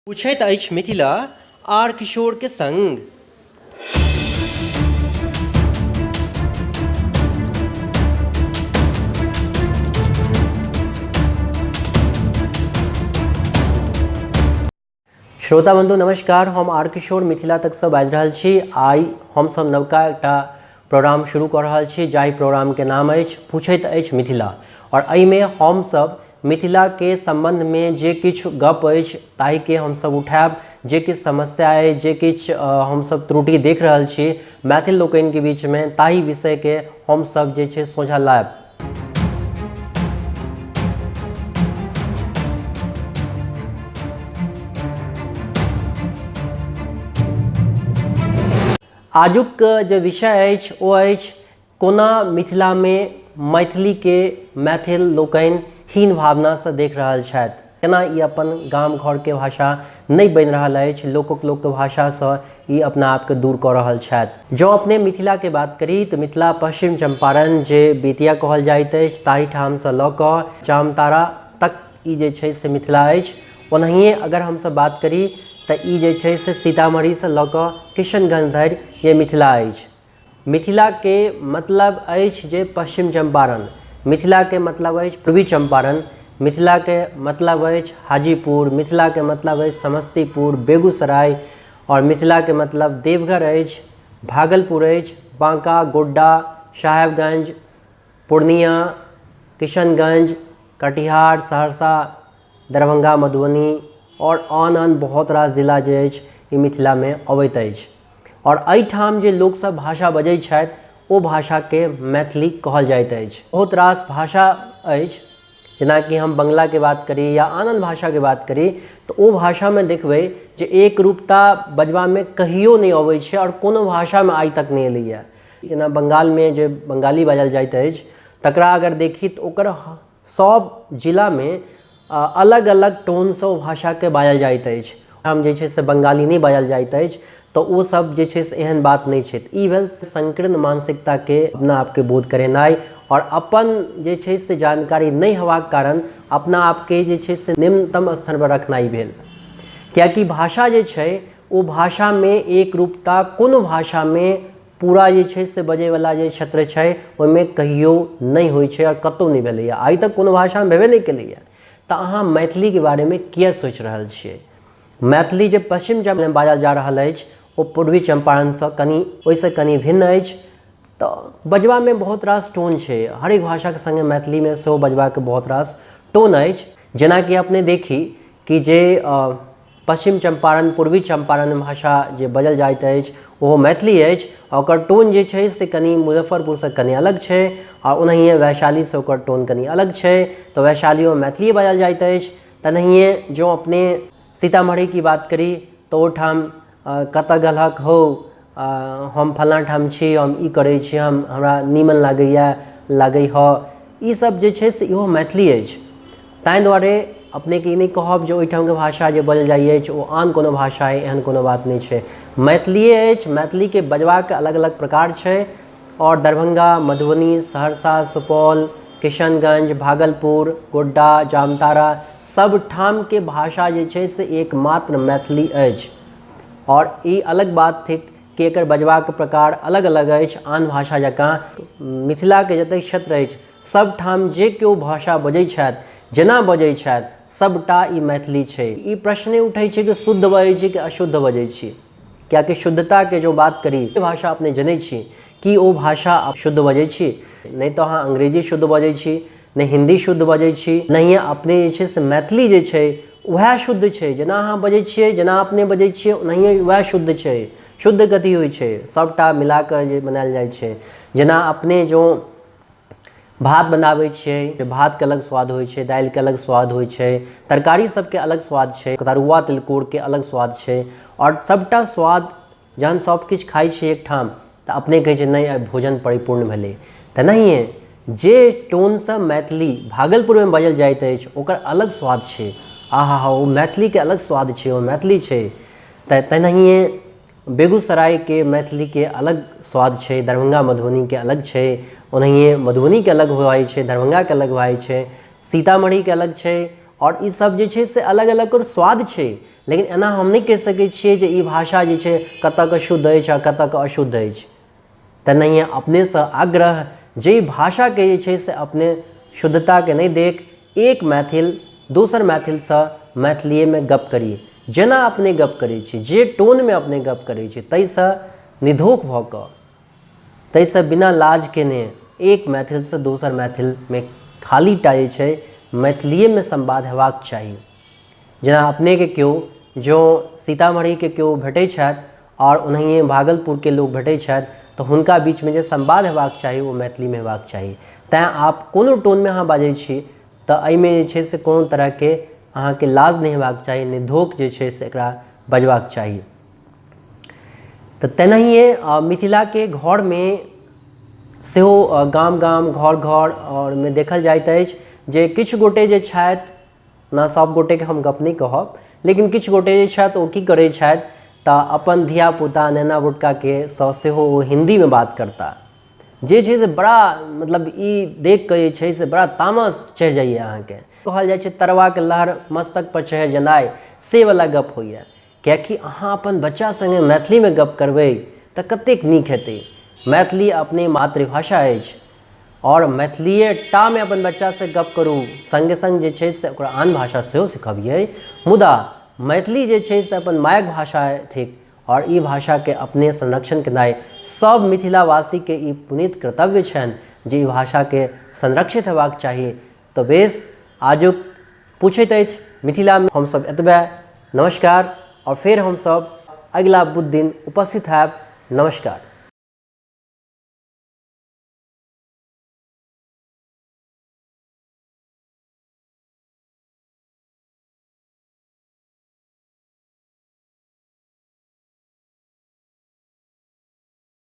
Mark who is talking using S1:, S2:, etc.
S1: पूछैत अछि मिथिला आर किशोर के संग। श्रोता बंधु नमस्कार, हम आर किशोर मिथिला तक से बाजि रहल छी। आइ हमसब नवका एकटा प्रोग्राम शुरू कऽ रहल छी जाहि प्रोग्रामके नाम अछि पूछैत अछि मिथिला। आओर एहिमे हमसब मिथिलाके सम्बन्धमे जे किछु गप अछि ताहिके हमसब उठायब, जे किछु समस्या अछि, जे किछु हमसब त्रुटि देख रहल छी मैथिल लोकनिके बीचमे, ताहि विषयके हमसब जे छै सोझाँ लायब। आजुक जे विषय अछि ओ अछि कोना मिथिलामे मैथिलीके मैथिल लोकनि हीन भावनासँ देख रहल छथि, केना ई अपन गाम घरके भाषा नहि बनि रहल अछि, लोकक लोकके भाषासँ ई अपना आपके दूर कऽ रहल छथि। जँ अपने मिथिलाके बात करी तऽ मिथिला पश्चिम चम्पारण जे बेतिया कहल जाइत अछि ताहिठामसँ लऽ कऽ जामतारा तक ई जे छै से मिथिला अछि। ओनाहिए अगर हमसब बात करी तऽ ई जे छै से सीतामढ़ीसँ लऽ कऽ किशनगञ्ज धरि ये मिथिला अछि। मिथिलाके मतलब अछि जे पश्चिम चम्पारण, मिथिलाके मतलब अछि पूर्वी चम्पारण, मिथिलाके मतलब अछि हाजीपुर, मिथिलाके मतलब अछि समस्तीपुर, बेगूसराय, आओर मिथिलाके मतलब देवघर अछि, भागलपुर अछि, बाँका, गोड्डा, साहेबगञ्ज, पूर्णिया, किशनगञ्ज, कटिहार, सहरसा, दरभंगा, मधुबनी आओर आन आन बहुत रास जिला जे अछि ई मिथिलामे अबैत अछि। आओर एहिठाम जे लोकसभ भाषा बजै छथि ओ भाषाके मैथिली कहल जाइत अछि। बहुत रास भाषा अछि, जेनाकि हम बंगलाके बात करी या आन आन भाषाके बात करी तऽ ओ भाषामे देखबै जे एक रूपता बजबामे कहियो नहि अबै छै आओर कोनो भाषामे आइ तक नहि एलैए। जेना बंगालमे जे बंगाली बाजल जाइत अछि तकरा अगर देखी तऽ ओकर सभ जिलामे अलग अलग टोनसँ ओ भाषाके बाजल जाइत अछि। हम जे छै से बंगाली नहि बाजल जाइत अछि तऽ ओ सब जे छै से एहन बात नहि छै। ई भेल संकीर्ण मानसिकताके अपना आपके बोध करेनाइ आओर अपन जे छै से जानकारी नहि हेबाक कारण अपना आपके जे छै से निम्नतम स्तरपर रखनाइ भेल। किएकि भाषा जे छै ओ भाषामे एक रूपता कोनो भाषामे पूरा जे छै से बजैवला जे क्षेत्र छै ओहिमे कहियो नहि होइ छै आओर कतहु नहि भेलैए, आइ तक कोनो भाषामे भेबे नहि केलैए। तऽ अहाँ मैथिलीके बारेमे किए सोचि रहल छियै? मैथिली जे पश्चिम चम्पारणमे बाजल जा रहल अछि ओ पूर्वी चम्पारणसँ कनि ओहिसँ कनि भिन्न अछि। तऽ बजबामे बहुत रास टोन छै, हरेक भाषाके सङ्गे मैथिलीमे सेहो बजबाके बहुत रास टोन अछि। जेनाकि अपने देखी कि जे पश्चिम चम्पारण पूर्वी चम्पारण भाषा जे बजल जाइत अछि ओहो मैथिली अछि, ओकर टोन जे छै से कनि मुजफ्फरपुरसँ कनि अलग छै, आ ओनाहिए वैशालीसँ ओकर टोन कनि अलग छै, तऽ वैशालियोमे मैथिलिए बाजल जाइत अछि। तेनाहिए जँ अपने सीतामढ़ीके बात करी तऽ ओहिठाम कतऽ गेलहक हौ, हम फलाँ ठाम छी, हम ई करै छी, हम हमरा नीमन लागैए लागै हऽ, ईसब जे छै से इहो मैथिली अछि। ताहि दुआरे अपनेके ई नहि कहब जे ओहिठामके भाषा जे बाजल जाइ अछि ओ आन कोनो भाषा अइ, एहन कोनो बात नहि छै। मैथिलिए अछि, मैथिलीके बजबाके अलग अलग प्रकार छै। आओर दरभंगा, मधुबनी, सहरसा, सुपौल, किशनगञ्ज, भागलपुर, गोड्डा, जामताड़ा सबठामके भाषा जे छै से एकमात्र मैथिली अछि। आओर ई अलग बात थिक कि एकर बजबाक प्रकार अलग अलग अछि आन भाषा जकाँ। मिथिलाके जतेक क्षेत्र अछि सबठाम जे केओ भाषा बजै छथि, जेना बजै छथि, सबटा ई मैथिली छै। ई प्रश्न नहि उठै छै कि शुद्ध बजै छी कि अशुद्ध बजै छी, किएकि शुद्धताके जँ बात करी, भाषा अपने जनै छी कि ओ भाषा शुद्ध बजै छी? नहि तऽ अहाँ अंग्रेजी शुद्ध बजै छी, नहि हिन्दी शुद्ध बजै छी, नहिए अपने जे छै से मैथिली जे छै वएह शुद्ध छै। जेना अहाँ बजै छियै, जेना अपने बजै छियै, ओनाहिए वएह शुद्ध छै। शुद्ध कथी होइ छै? सबटा मिलाकऽ जे बनायल जाइ छै। जेना अपने जँ भात बनाबै छियै तऽ भातके अलग स्वाद होइ छै, दालिके अलग स्वाद होइ छै, तरकारी सबके अलग स्वाद छै, तरुआ तिलकोरके अलग स्वाद छै, आओर सबटा स्वाद जहन सब किछु खाइ छियै एकठाम तऽ अपने कहै छै नहि आइ भोजन परिपूर्ण भेलै। तेनाहिए जे टोनसँ मैथिली भागलपुरमे बाजल जाइत अछि ओकर अलग स्वाद छै। आहा हा, ओ मैथिलीके अलग स्वाद छै, ओ मैथिली छै। तऽ तेनाहिए बेगूसरायके मैथिलीके अलग स्वाद छै, दरभंगा मधुबनीके अलग छै, ओनाहिए मधुबनीके अलग भऽ जाइ छै, दरभंगाके अलग भऽ जाइ छै, सीतामढ़ीके अलग छै, आओर ईसब जे छै से अलग अलग ओकर स्वाद छै। लेकिन एना हम नहि कहि सकै छियै जे ई भाषा जे छै कतऽके शुद्ध अछि आ कतऽके अशुद्ध अछि। तेनाहिए अपनेसँ आग्रह जे ई भाषाके जे छै से अपने शुद्धताके नहि देख एक मैथिल दोसर मैथिलसँ मैथिलिएमे गप्प करी। जेना अपने गप्प करै छी, जे टोनमे अपने गप्प करै छी ताहिसँ निधोख भऽ कऽ, ताहिसँ बिना लाज केने एक मैथिलसँ दोसर मैथिलमे खाली टा जे छै मैथिलिएमे संवाद हेबाक चाही। जेना अपनेके केओ जँ सीतामढ़ीके केओ भेटै छथि आओर ओनाहिए भागलपुरके लोक भेटै छथि तऽ हुनका बीचमे जे संवाद हेबाक चाही ओ मैथिलीमे हेबाक चाही। तैँ आब कोनो टोनमे अहाँ बाजै छी तऽ एहिमे जे छै से कोनो तरहके अहाँके लाज नहि हेबाक चाही, निधोख जे छै से एकरा बजबाक चाही। तऽ तेनाहिए मिथिलाके घरमे सेहो गाम गाम घर घर आओर मे देखल जाइत अछि जे किछु गोटे जे छथि, ओना सभ गोटेके हम गप नहि कहब, लेकिन किछु गोटे जे छथि ओ की करै छथि तऽ अपन धियापुता नेना भुटकाके सँ सेहो ओ हिन्दीमे बात करता। जे छै से बड़ा मतलब ई देखि कऽ जे छै से बड़ा तामस चढ़ि जाइए अहाँके। कहल जाइ छै तरवाके लहर मस्तकपर चढ़ि जेनाइ से वला गप होइए। किएकि अहाँ अपन बच्चा सङ्गे मैथिलीमे गप करबै तऽ कतेक नीक हेतै। मैथिली अपने मातृभाषा अछि आओर मैथिलिए टामे अपन बच्चासँ गप करू, सङ्गे सङ्ग जे छै से ओकरा आन भाषा सेहो सिखबियै, मुदा मैथिली जे छै से अपन मायक भाषा थिक आओर ई भाषाके अपने संरक्षण केनाइ सभ मिथिलावासीके ई पुनीत कर्तव्य छनि जे ई भाषाके संरक्षित हेबाक चाही। तऽ बेस, आजुक पूछैत अछि मिथिलामे हमसभ एतबे। नमस्कार, आओर फेर हमसभ अगिला बुध दिन उपस्थित होयब। नमस्कार।